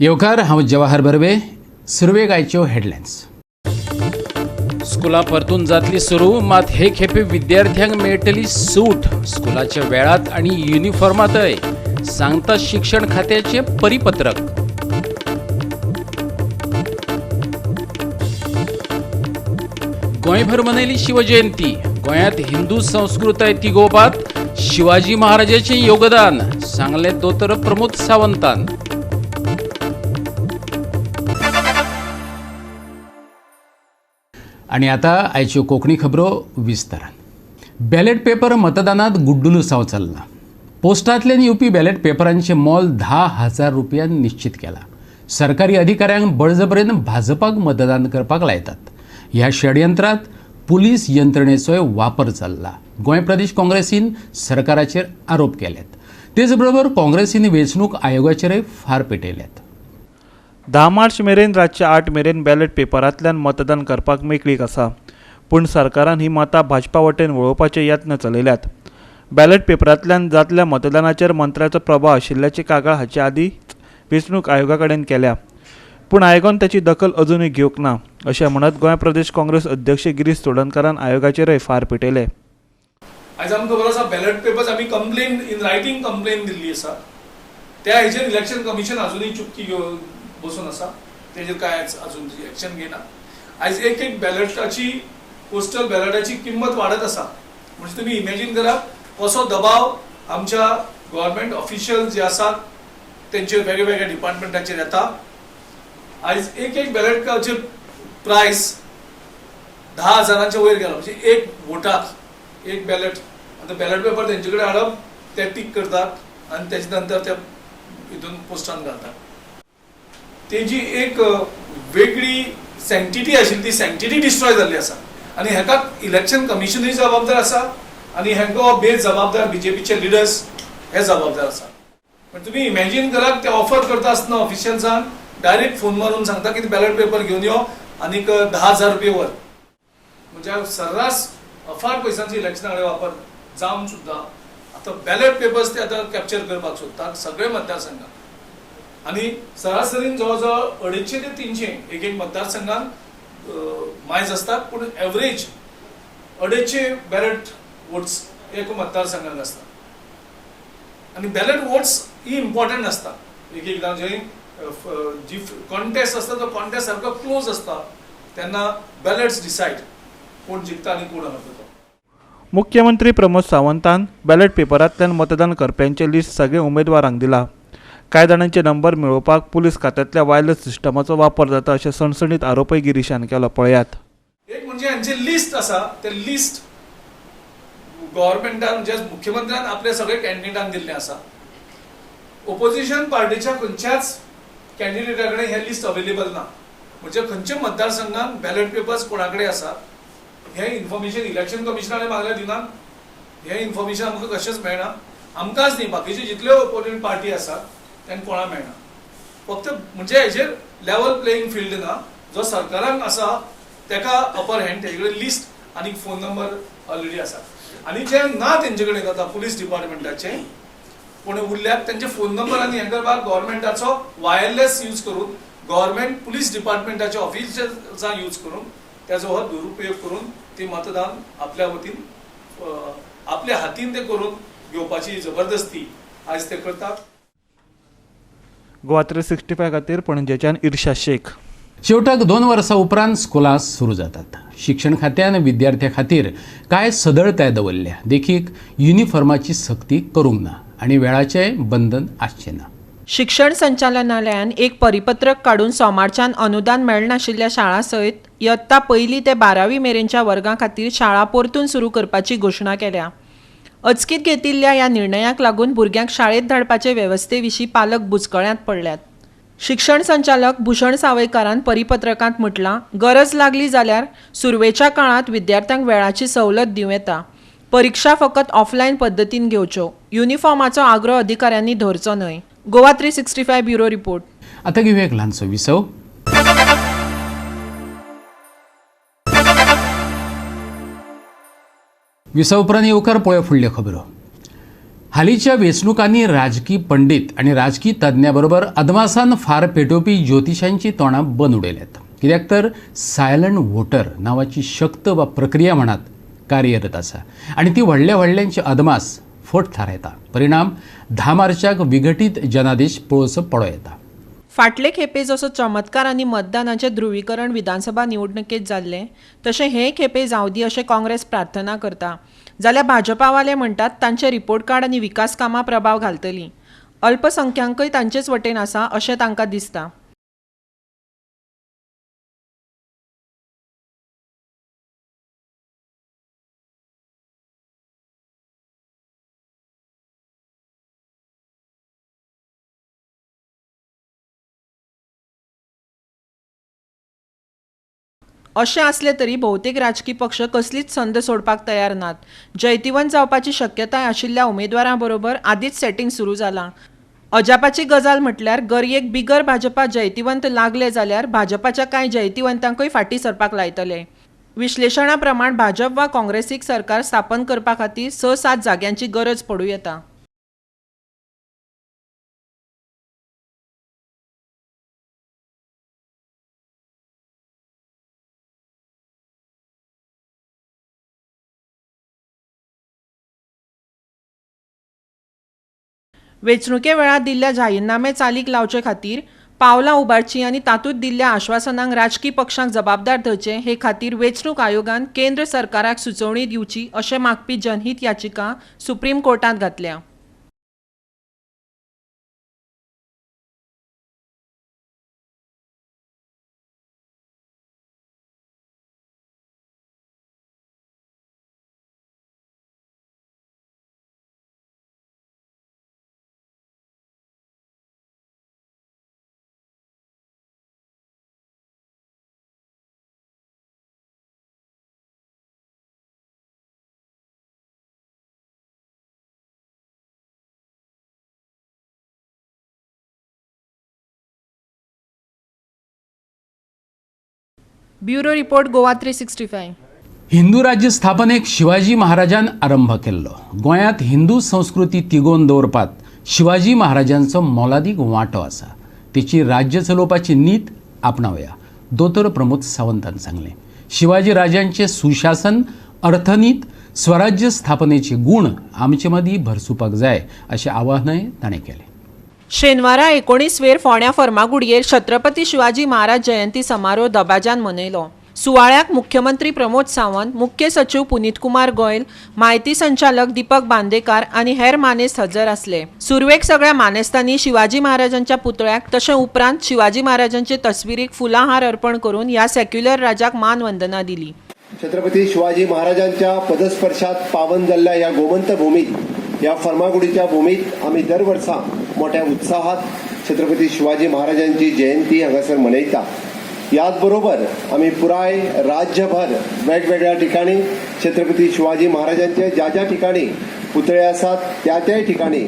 येवकार, हांव जवाहर बर्वे. सुरवेक आयच्यो हेडलायन्स. स्कुलां परतून जातली सुरू, मात हे खेपे विद्यार्थ्यांक मेळटली सूट स्कुलाच्या वेळात आनी युनिफॉर्मातय, सांगता शिक्षण खात्याचें परिपत्रक. गोंयभर मनयली शिवजयंती. गोंयांत हिंदू संस्कृताय तिगोवपात शिवाजी महाराजाचें योगदान, सांगलें दोतोर प्रमोद सावंतान. आनी आतां आयच्यो कोंकणी खबरो विस्तारान. बॅलेट पेपर मतदानात गुड्डुलुसांव चल्लां. पोस्टांतल्यान येवपी बॅलेट पेपरांचें मोल 10,000 रुपयान निश्चित केलां. सरकारी अधिकाऱ्यांक बळजबरेन भाजपाक मतदान करपाक लायतात. ह्या षडयंत्रांत पुलीस यंत्रणेचोय वापर चल्ला. गोंय प्रदेश काँग्रेसीन सरकाराचेर आरोप केल्यात. तेच बरोबर काँग्रेसीन वेंचणूक आयोगाचेरय फार पेटयल्यात. 10 मार्च मेरेन रातच्या 8 मेरेन बॅलेट पेपरांतल्यान मतदान करपाक मेकळीक आसा. पूण सरकारान ही मतां भाजपा वटेन वळोवपाचे यत्न चलयल्यात. बॅलेट पेपरांतल्यान जातल्या मतदानाचेर मंत्र्याचो प्रभाव आशिल्ल्याची कागाळ हाचे आदींच वेंचणूक आयोगा कडेन केल्या. पूण आयोगान ताची दखल अजुनूय घेवंक ना, अशें म्हणत गोंय प्रदेश काँग्रेस अध्यक्ष गिरीश चोडणकारान आयोगाचेरय फार पेटयले. आयज आमकां खबर आसा, बॅलेट पेपर्स आमी कंप्लेन इन रायटींग कंप्लेन दिल्ली आसा. त्या हेजेर इलेक्शन कमिशन अजुनूय चुपकी घेवन बसून आसा. तेजेर कांय अजून एक्शन घेना. आयज एक एक बॅलेटाची, पोस्टल बॅलेटाची किंमत वाडत आसा. म्हणजे तुमी इमेजीन करा कसो दबाव आमच्या गव्हर्मेंट ऑफिशियल जे आसात तेंचेर वेगळे वेगळ्या डिपार्टमेंटाचेर येता. आयज एक एक बॅलेटाचे प्रायस 10,000 वयर गेला. म्हणजे एक वोटाक एक बॅलेट. आतां बॅलेट पेपर तेंचे कडेन हाडप, ते टीक करतात आनी तेजे नंतर ते हितून पोस्टान घालतात. तेजी एक वेगळी सँक्टिटी आशिल्ली, ती सँक्टिटी डिस्ट्रॉय जाल्ली आसा. आनी हेका इलेक्शन कमिशनूय जबाबदार आसा आनी हेंकां बेजबाबदार बीजेपीचे लिडर्स हे जबाबदार आसा. पण तुमी इमॅजीन करात, ते ऑफर करता आसतना ऑफिशियल्सान डायरेक्ट फोन मारून सांगता की बॅलेट पेपर घेवन यो आनीक 10,000 रुपये वर. म्हणजे सर्रास अफाट पयशांचो इलेक्शना कडेन वापर जावन सुद्दां आतां बॅलेट पेपर्स ते आतां कॅप्चर करपाक सोदतात सगळे मतदारसंघात. आनी सरासरीन जवळ जवळ 250 ते 300 एक एक मतदारसंघात मायज आसतात, पूण एवरेज 250 बॅलेट वोट्स एक मतदारसंघात आसता. आनी बॅलेट वोट्स ही इम्पॉर्टंट आसता. एक एकदां जंय जी कॉन्टेस्ट आसता तो कॉन्टेस्ट सारको क्लोज आसता तेन्ना बॅलेट्स डिसायड कोण जिखता आनी कोण हरता तो. मुख्यमंत्री प्रमोद सावंतान बॅलेट पेपरांतल्यान मतदान करप्यांचें लिस्ट सगळे उमेदवारांक दिला. कांय जाणांचे नंबर मेळोवपाक पुलीस खात्यांतल्या वायरलेस सिस्टमाचो वापर जाता अशें सणसणीत आरोपय गिरीशान केलो. पळयात. एक म्हणजे हांचे लिस्ट आसा, ते लिस्ट गव्हर्मेंटान म्हणजे मुख्यमंत्र्यान आपले सगळे कॅन्डिडेटांक दिल्लें आसा. ओपोजिशन पार्टीच्या खंयच्याच कॅन्डिडेटा कडेन हें लिस्ट अवेलेबल ना. म्हणजे खंयच्या मतदारसंघात बॅलेट पेपर्स कोणा कडेन आसा हें इन्फॉर्मेशन इलेक्शन कमिशनाने मागल्यार दिनात. हें इन्फॉर्मेशन आमकां कशेंच मेळना. आमकांच न्ही, बाकीचे जितल्यो ओपोनंट पार्टी आसात तांकां कोणाक मेळना. फक्त म्हणजे हेजेर लेवल प्लेईंग फिल्ड ना. जो सरकारान आसा तेका अपर हँड, तेजे कडेन लिस्ट आनी फोन नंबर ऑलरेडी आसा. आनी जे ना तेंचे कडेन आतां पुलीस डिपार्टमेंटाचे कोण उरल्यात तेंचे फोन नंबर आनी हें करपाक गव्हर्मेंटाचो वायरलेस यूज करून, गव्हर्मेंट पुलीस डिपार्टमेंटाचे ऑफिसर्सां यूज करून तेजो हो दुरुपयोग करून ती मतदान आपल्या वतीन आपल्या हातीन ते करून घेवपाची जबरदस्ती आयज ते करतात. गोवा 365 खातीर पणजेच्यान इर्शा शेख. शेवटाक 2 वर्सां उपरांत स्कुलां सुरू जातात. शिक्षण खात्यान विद्यार्थ्यां खातीर कांय सदळताय दवरल्या. देखीक युनिफॉर्माची सक्ती करूंक ना आनी वेळाचें बंधन आसचें ना. शिक्षण संचालनालयान एक परिपत्रक काडून सोमारच्यान अनुदान मेळनाशिल्ल्या शाळां सयत इयत्ता 1 ते 12 मेरेनच्या वर्गां खातीर शाळा परतून सुरू करपाची घोशणा केल्या. अचकीत घेतिल्ल्या ह्या निर्णयाक लागून भुरग्यांक शाळेंत धाडपाचे वेवस्थे विशीं पालक बुचकळ्यांत पडल्यात. शिक्षण संचालक भूषण सावयकारान परिपत्रकांत म्हटलां, गरज लागली जाल्यार सुरवेच्या काळांत विद्यार्थ्यांक वेळाची सवलत दिवं येता. परिक्षा फकत ऑफलायन पद्दतीन घेवच्यो. युनिफॉर्माचो आग्रो अधिकाऱ्यांनी धरचो न्हय. Goa 365 bureau report. आतां घेवया एक ल्हानसो विसव. विसव उपरांत येवकार पळोवया फुडल्यो खबरो. हालींच्या वेंचणुकांनी राजकी पंडीत आनी राजकी तज्ञा बरोबर अदमासान फार पेटोवपी ज्योतिशांची तोंडां बंद उडयल्यात. कित्याक तर सायलंट वोटर नांवाची शक्त वा प्रक्रिया म्हणात कार्यरत आसा आनी ती व्हडल्या व्हडल्यांचे अदमास फट थारायता. परिणाम 10 मार्चाक विघटीत जनादेश पळोवचो पडो येता. फाटले खेपे जसो चमत्कार आनी मतदानाचें ध्रुवीकरण विधानसभा निवडणुकेत जाल्लें तशें हे खेपे जावं दी अशें काँग्रेस प्रार्थना करता, जाल्यार भाजपावाले म्हणटात तांचे रिपोर्ट कार्ड आनी विकास कामां प्रभाव घालतलीं. अल्पसंख्यांकय तांचेच वटेन आसा अशें तांकां दिसता. अशें आसलें तरी भोवतेक राजकी पक्ष कसलीच संद सोडपाक तयार नात. जैतिवंत जावपाची शक्यताय आशिल्ल्या उमेदवारां बरोबर आदींच सेटींग सुरू जालां. अजापाची गजाल म्हटल्यार गरयेक बिगर भाजपा जैतिवंत लागले जाल्यार भाजपाच्या कांय जैतिवंतांकूय फाटीं सरपाक लायतले. विश्लेशणा प्रमाण भाजप वा काँग्रेसीक सरकार स्थापन करपा खातीर 6-7 जाग्यांची गरज पडूं येता. वेंचणुके वेळार दिल्ल्या जाहीरनामे चालीक लावचे खातीर पावलां उबारचीं आनी तातूंत दिल्ल्या आश्वासनांक राजकी पक्षांक जबाबदार धरचे हे खातीर वेंचणूक आयोगान केंद्र सरकाराक सुचोवणी दिवची अशें मागपी जनहीत याचिका सुप्रीम कोर्टांत घातल्या. Bureau report, Goa 365. Hindu राज्य स्थापनेक शिवाजी महाराजान आरंभ केल्लो. गोंयांत हिंदू संस्कृती तिगोवन दवरपात शिवाजी महाराजांचो मोलादीक वांटो आसा. तेची राज्य चलोवपाची नीत आपणावया, दोतोर प्रमोद सावंतान सांगलें. शिवाजी राजांचे सुशासन, अर्थनीत, स्वराज्य स्थापनेचे गूण आमचे मदीं भरसुपाक जाय अशें आवाहनय ताणें केलें. शेनवारा 19 वेर फोंड्या फर्मागुडयेर छत्रपती शिवाजी महाराज जयंती समारोह दबाज्यान मनयलो. सुवाळ्याक मुख्यमंत्री प्रमोद सावंत, मुख्य सचिव पुनीत कुमार गोयल, म्हायती संचालक दीपक बांदेकार आनी हेर मानेस्त हजर आसले. सुरवेक सगळ्या मानेस्तांनी शिवाजी महाराजांच्या पुतळ्याक तशें उपरांत शिवाजी महाराजांचे तस्विरीक फुलांहार अर्पण करून ह्या सेक्युलर राजाक मानवंदना दिली. छत्रपती शिवाजी महाराजांच्या पदस्पर्शात पावन जाल्ल्या ह्या गोमंत भूमीत, ह्या फर्मागुडीच्या भूमीत आमी दर वर्सा मोठ्या उत्साहात छत्रपती शिवाजी महाराजांची जयंती हांगासर मनयता. याच बरोबर आमी पुराय राज्यभर वेगवेगळ्या ठिकाणी छत्रपती शिवाजी महाराजांचे ज्या ज्या ठिकाणी पुतळे आसात त्या त्या ठिकाणी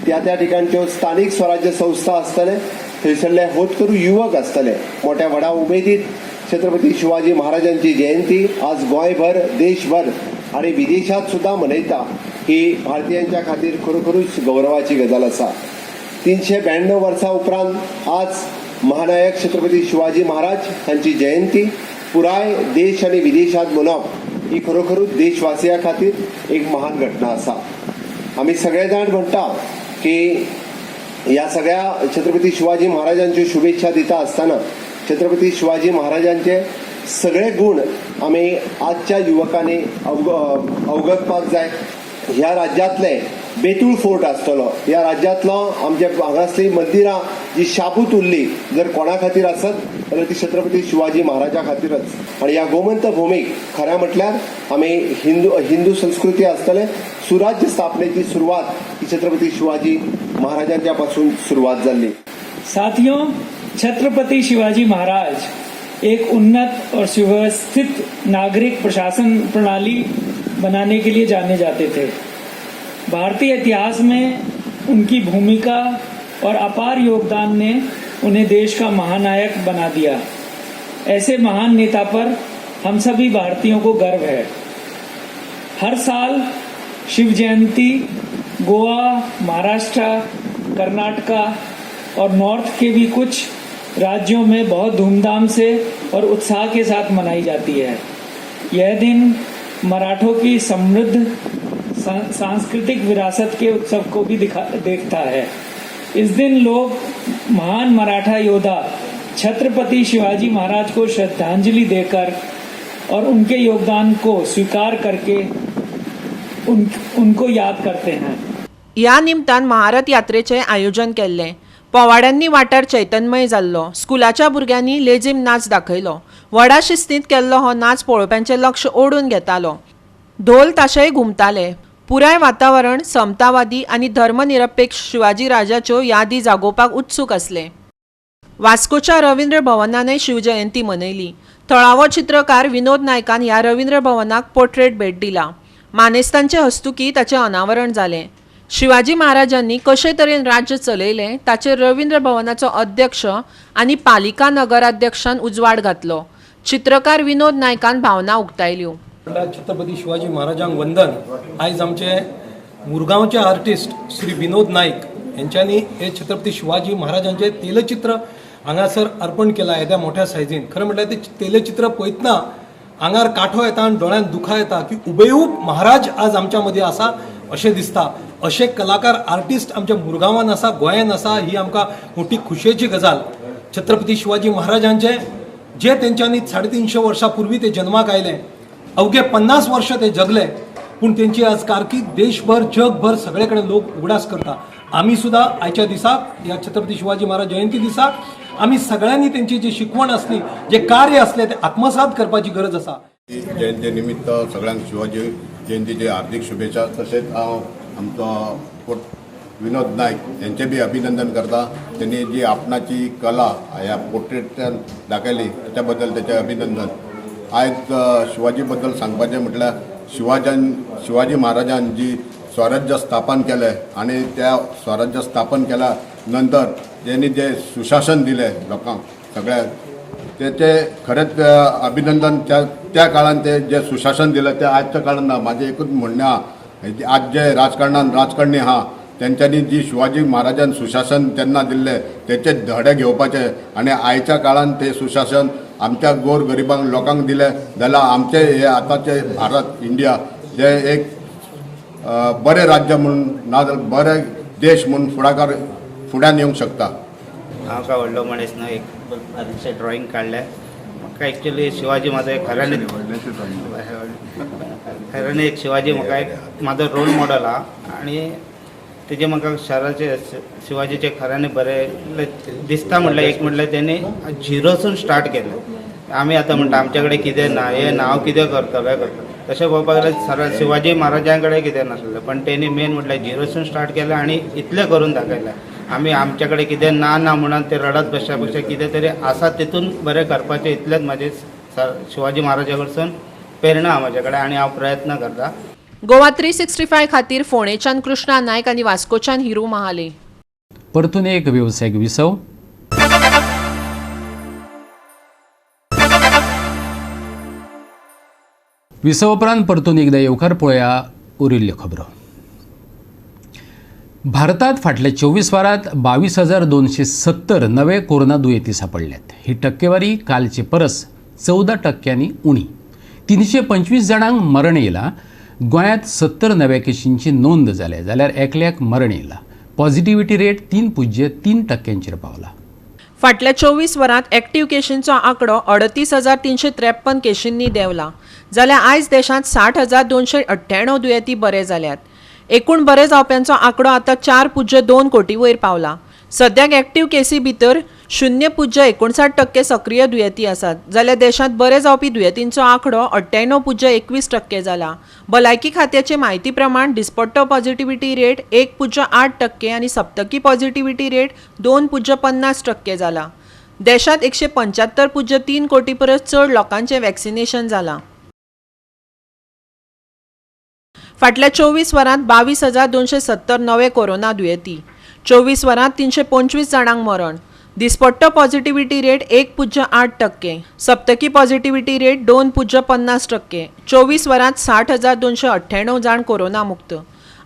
त्या त्या ठिकाणच्यो स्थानिक स्वराज्य संस्था आसतले, थंयसरले होतकरू युवक आसतले, मोठ्या व्हडा उमेदीत छत्रपती शिवाजी महाराजांची जयंती आज गोंयभर, देशभर आणि विदेशात सुद्धा मनयता. ही भारतीयांच्या खातीर खरोखरूच गौरवाची गजाल आसा. 392 वर्सां उपरांत आज महानायक छत्रपती शिवाजी महाराज हांची जयंती पुराय देश आनी विदेशात मनोवप ही खरोखरूच देशवासियां खातीर एक महान घटना आसा. आमी सगळे जाण म्हणटा की ह्या सगळ्या छत्रपती शिवाजी महाराजांच्यो शुभेच्छा दिता आसतना छत्रपती शिवाजी महाराजांचे सगळे गुण आमी आजच्या युवकांनी अवगतपाक जाय. ह्या राज्यांतले बेतूळ फोर्ट आसतलो, ह्या राज्यांतलो आमच्या हांगासली मंदिरां जी शाबूत उरली जर कोणा खातीर आसत जाल्यार ती छत्रपती शिवाजी महाराजा खातीरच. आनी ह्या गोमंत भूमीक खरें म्हटल्यार आमी हिंदू संस्कृती आसतले, सुराज्य स्थापनेची सुरवात ही छत्रपती शिवाजी महाराजांच्या पासून सुरवात जाल्ली. साथियों, छत्रपति शिवाजी महाराज एक उन्नत और सुव्यवस्थित नागरिक प्रशासन प्रणाली बनाने के लिए जाने जाते थे. भारतीय इतिहास में उनकी भूमिका और अपार योगदान ने उन्हें देश का महानायक बना दिया. ऐसे महान नेता पर हम सभी भारतीयों को गर्व है. हर साल शिव जयंती गोवा, महाराष्ट्र, कर्नाटका और नॉर्थ के भी कुछ राज्यों में बहुत धूमधाम से और उत्साह के साथ मनाई जाती है। यह दिन मराठों की समृद्ध सांस्कृतिक विरासत के उत्सव को भी देखता है। इस दिन लोग महान मराठा योद्धा छत्रपति शिवाजी महाराज को श्रद्धांजलि देकर और उनके योगदान को स्वीकार करके उनको याद करते हैं। ह्या निमतान महारथ यात्रेचें आयोजन केल्लें। पोवाड्यांनी वाठार चैतन्यमय जाल्लो। स्कुलाच्या भुरग्यांनी लेझीम नाच दाखयलो। व्हडा शिस्तींत केल्लो हो नाच पळोवप्यांचें लक्ष ओडून घेतालो। ढोल ताशेय घुमताले। पुराय वातावरण समतावादी आनी धर्मनिरपेक्ष शिवाजी राजाच्यो यादी जागोवपाक उत्सूक आसलें। वास्कोच्या रवींद्र भवनानय शिवजयंती मनयली। थळावो चित्रकार विनोद नायकान ह्या रवींद्र भवनाक पोर्ट्रेट भेट दिला। मानेस्तांचे हस्तुकी ताचें अनावरण जालें। शिवाजी महाराजांनी कशे तरेन राज्य चलयलें ताचेर रवींद्र भवनाचो अध्यक्ष आनी पालिका नगराध्यक्षान उजवाड घातलो। चित्रकार विनोद नायकान भावना उक्तायल्यो। छत्रपती शिवाजी महाराजांक वंदन। आयज आमचे मुरगांवचे आर्टिस्ट श्री विनोद नायक यांच्यानी हे छत्रपती शिवाजी महाराजांचे तेलचित्र हांगासर अर्पण केला येद्या मोठ्या सायझीन। खरें म्हटल्यार ते तेलचित्र पळयतना आंगार कांठो येता आनी दोळ्यांत दुखां येता की हुबेहूब महाराज आज आमच्या मदीं आसा अशें दिसता। अशे कलाकार आर्टिस्ट आमच्या मुरगांवान आसा, गोंयान आसा, ही आमकां मोठी खुशयेची गजाल। छत्रपती शिवाजी महाराजांचे जे तेंच्यांनी 350 वर्सां पूर्वी ते जन्माक आयले, अवघे 50 वर्ष ते जगले, पूण तेंची आज कारकीर्द देशभर जगभर सगळे कडेन लोक उगडास करता। आमी सुद्दां आयच्या दिसाक ह्या छत्रपती शिवाजी महाराज जयंती दिसाक आमी सगळ्यांनी तेंची जी शिकवण आसली, जे कार्य आसलें ते आत्मसात करपाची गरज आसा। जयंती निमित्त सगळ्यांक शिवाजी जयंतीचे हार्दिक शुभेच्छा। तशेंच हांव आमचो विनोद नायक यांचे बी अभिनंदन करता। त्यांनी जी आपणाची कला ह्या पोर्ट्रेटान दाखयली त्याच्या बद्दल त्याचे अभिनंदन। आयज शिवाजी बद्दल सांगपाचें म्हटल्यार शिवाजी महाराजान जी स्वराज्य स्थापन केलें आनी त्या स्वराज्य स्थापन केल्या नंतर त्यांनी जे सुशासन दिलें लोकांक सगळ्यांक तेचे खरेंच अभिनंदन। त्या त्या काळान ते जे सुशासन दिलें ते आजच्या काळान ना। म्हाजें एकूच म्हणणें आहा, आज जे राजकारणान राजकारणी आहा तेंच्यांनी जी शिवाजी महाराजान सुशासन तेन्ना दिल्लें तेचे धडे घेवपाचे आनी आयच्या काळान ते सुशासन आमच्या गोर गरिबांक लोकांक दिलें जाल्यार आमचे हे आतांचे भारत इंडिया जे एक बरें राज्य म्हूण नाजाल्यार बरें देश म्हूण फुडाकार फुड्यान येवंक शकता। हांव काय व्हडलो मनीस न्हय, एक बारीकशें ड्रॉइंग काडलें। म्हाका एक्चुअली शिवाजी म्हाजो एक खऱ्यांनी एक शिवाजी म्हाका एक म्हाजो रोल मॉडल आहा आनी तेजे म्हाका शहराचे शिवाजीचे खऱ्यांनी बरें दिसता। म्हटल्यार एक म्हटल्यार तेणी झिरोसून स्टार्ट केलें। आमी आतां म्हणटा आमचे कडेन कितें ना, हें ना, हांव कितें करतलो हें करतलो, तशें पळोवपाक गेल्यार सर शिवाजी महाराजां कडेन कितें नासलें, पण तेणी मेन म्हटल्यार झिरोसून स्टार्ट केलें आनी इतलें करून दाखयलें। आमी आमचे कडेन कितें ना ना म्हणून ते रडत बसच्या पेक्षा कितें तरी आसा तितून बरें करपाचें, इतलेंच म्हाजें शिवाजी महाराजा कडसून प्रेरणा आहा म्हाजे कडेन आनी हांव प्रयत्न करता। गोवा 365 खातीर फोंडेच्यान कृष्णा नायक आनी वास्कोच्यान हिरू महाले। परतून एक वेवसायीक विसव। विसव उपरांत परतून एकदा येवकार पळया उरिल्ल्यो खबरो। भारतात फाटल्या 24 वरांत 22,270 नवे कोरोना दुयेंती सापडल्यात। ही टक्केवारी कालचे परस 14% उणी। 325 जाणांक मरण येयलां। गोंयांत 70 नव्या केशींची नोंद जाल्या जाल्यार एकल्याक मरण येयलां। पॉझिटिव्हिटी रेट 3.03% पावला। फाटल्या 24 वरांत एक्टिव्ह केशींचो आंकडो 38,353 केशींनी देंवला जाल्यार आयज देशांत 60,298 दुयेंती बरे जाल्यात। एकूण बरे जावप्यांचो आंकडो आतां 4.2 कोटी वयर पावला। सद्याक एक्टिव्ह केसी भितर 0.59% सक्रीय दुयेंती आसात जाल्यार देशांत बरे जावपी दुयेंतींचो आंकडो 98.21% जाला। भलायकी खात्याचे म्हायती प्रमाण दिसपट्टो पॉझिटिव्हिटी रेट 1.8% आनी सप्तकी पॉझिटिव्हिटी रेट 2.50% जाला। देशांत 175.3 कोटी परस चड लोकांचें वॅक्सिनेशन जालां। फाटल्या 24 वरांत 22,270 नवे कोरोना दुयेंती, 24 वरांत 325 जाणांक मरण। दिसपट्टो पॉझिटिव्हिटी रेट 1.8%, सप्तकी पॉझिटिव्हिटी रेट 2.50%। 24 वरांत 60,298 जाण कोरोना मुक्त।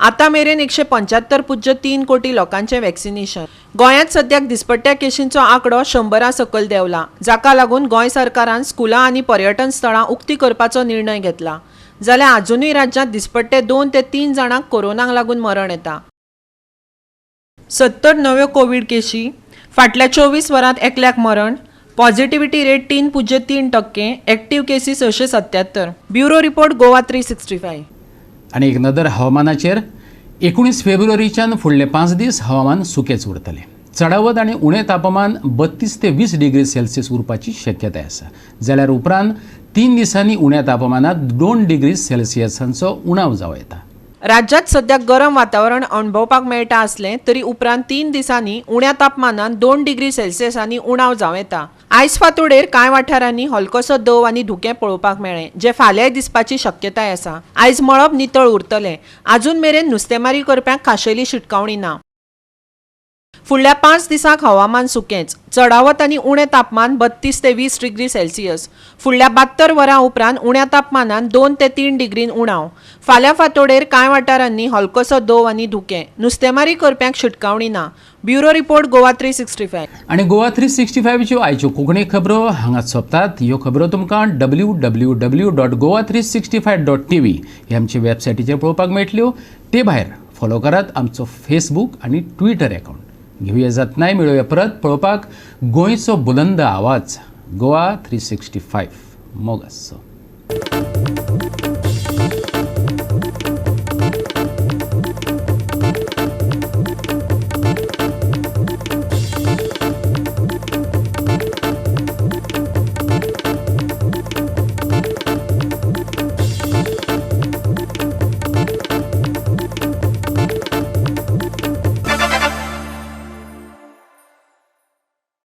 आतां मेरेन 175.3 कोटी लोकांचें वॅक्सिनेशन. गोंयांत सद्याक दिसपट्ट्या केशींचो आंकडो 100 सकयल देंवला, जाका लागून गोंय सरकारान स्कुलां आनी पर्यटन स्थळां उक्ती करपाचो निर्णय घेतला. जाल्यार आजुनूय राज्यांत दिसपट्टे 2 ते 3 जाणांक कोरोनाक लागून मरण येता. 70 नव्यो कोवीड केशी, फाटल्या 24 वरांत 1 मरण, पॉझिटिव्हिटी रेट 3.3%, एक्टिव्ह केसी 677. Bureau report, Goa 365. आनी एक नदर हवामानाचेर. 19 फेब्रुवारीच्यान फुडले 5 दीस हवामान सुकेंच उरतलें. चडावत आनी उणें तापमान 32 ते 20 डिग्री सेल्सियस उरपाची शक्यताय आसा. जाल्यार उपरांत 3 दिसांनी उण्या तापमानात 2 डिग्री सेल्सियसांचो उणाव जावं येता. राज्यांत सद्याक गरम वातावरण अणभवपाक मेळटा आसलें तरी उपरांत 3 दिसांनी उण्या तापमानात 2 डिग्री सेल्सियसांनी उणाव जावं येता. आयज फांतोडेर कांय वाठारांनी हलकोसो दव आनी धुकें पळोवपाक मेळ्ळें, जें फाल्यांय दिसपाची शक्यताय आसा. आयज मळब नितळ उरतलें. आजून मेरेन नुस्तेमारी करप्यांक खाशेली शिटकावणी ना. फुडल्या 5 दिसांक हवामान सुकेंच. चडावत आनी उणें तापमान 32 ते 20 डिग्री सेल्सियस. फुडल्या 72 वरां उपरांत उण्या तापमानात 2 ते 3 डिग्रीन उणाव. फाल्यां फांतोडेर कांय वाठारांनी हलकोसो दव आनी धुकें. नुस्तेमारी करप्यांक शिटकावणी ना. Bureau report, Goa 365. आनी गोवा 365च्यो आयच्यो कोंकणी खबरो हांगाच सोंपतात. ह्यो खबरो तुमकां www.goa365.tv ह्या आमचे वेबसायटीचेर पळोवपाक मेळटल्यो. ते भायर फॉलो करात आमचो फेसबूक आनी ट्विटर अकावंट. घेवया जातनाय, मेळोवया परत पळोवपाक गोंयचो बुलंद आवाज गोवा 365. मोग आसचो.